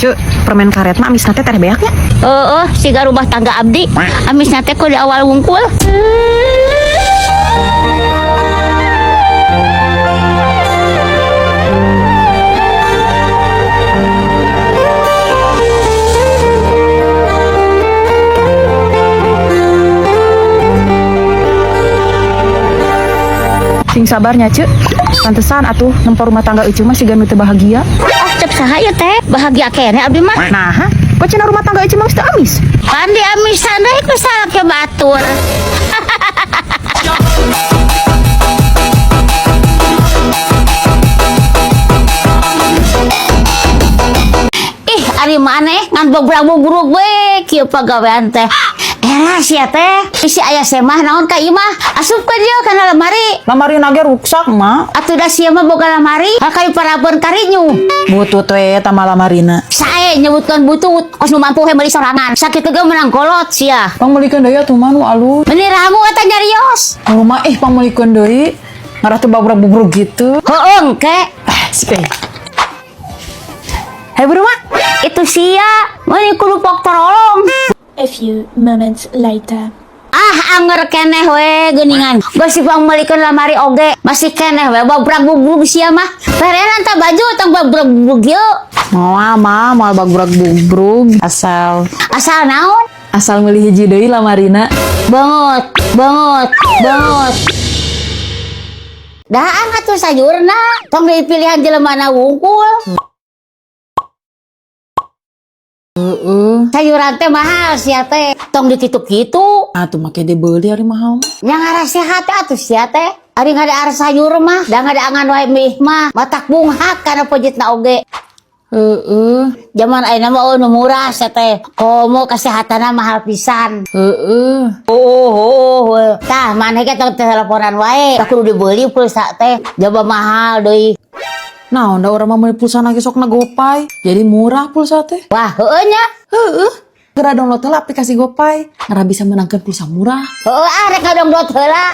Ceu, permen karet mah amisna teh tereh beak nya. Heeh, siga rumah tangga abdi. Amisna teh ku di awal wungkul. Sing sabarnya, Ceu. Pantesan atuh nempo rumah tangga Ece mah siga nu teu bahagia. Ah, cek saha ieu teh? Bahagia keneh abdi mah. Nah, ha? Kok cenah rumah tangga Ece mah geus teu amis? Pan di amisan deui ku salaki batur. Ih, ari maneh ngan bobrang-bobrug we kieu pagawean teh. Era sia teh, isi aya semah naon ka imah, asupkeun ieu kana lemari. Lamari nage ruksak, Mak. Atuh da sia mah boga lamari, kayu parabon karinyu. Butut we eta mah lamarina. Sae nyebutkeun butut, kos nu mampu he meuli sorangan. Sakitu ge meunang kolot sia. Pangmeulikeun deui atuh mah nu alus. Meuni rangu eta nyarios. Nu mah ih pangmeulikeun deui. Ngarah teu babrak-bubruk gitu. Heueuh engke. Ah, sik euy. Hai buru, Mak. Itu sia, meuni kudu pok torolong. A few moments later. Ah, anger keneh we geuningan. Geus dipangmeulikeun lamari oge, masih keneh we babrak bubrug sia mah. Perenan tah baju tong babrak bubrug ieu. Moal mah, moal babrak-bubrug asal Asal naon? Asal meuli hiji deui lamarina. Banget, banget, banget. Daan atuh sayurna, tong deui pilihan jelema na wungkul. Heeh. Sayuran teh mahal sia teh, tong dikitu-kitu. Atuh make dibeuli ari mahal mah. Nya ngarasehat atuh sia teh. Ari ngadaar sayur mah, da ngadaangan wae mih mah, matak bunghak kana pejitna oge. Heeh. Zaman ayeuna mah nu murah sia teh. Komo kesehatanna mahal pisan. Heeh. Oh. Tah maneh ge tong teleponan wae, tah kudu dibeli pulsa teh, jaba mahal deui. Naon da urang mah meuli pulsa ge sok na GoPay. Jadi murah pulsa teh. Wah, heueuh nya. Heeh. Geura download heula aplikasi GoPay. Ngarah bisa menangkeun pulsa murah. Heueuh ah rek ngadownload heula.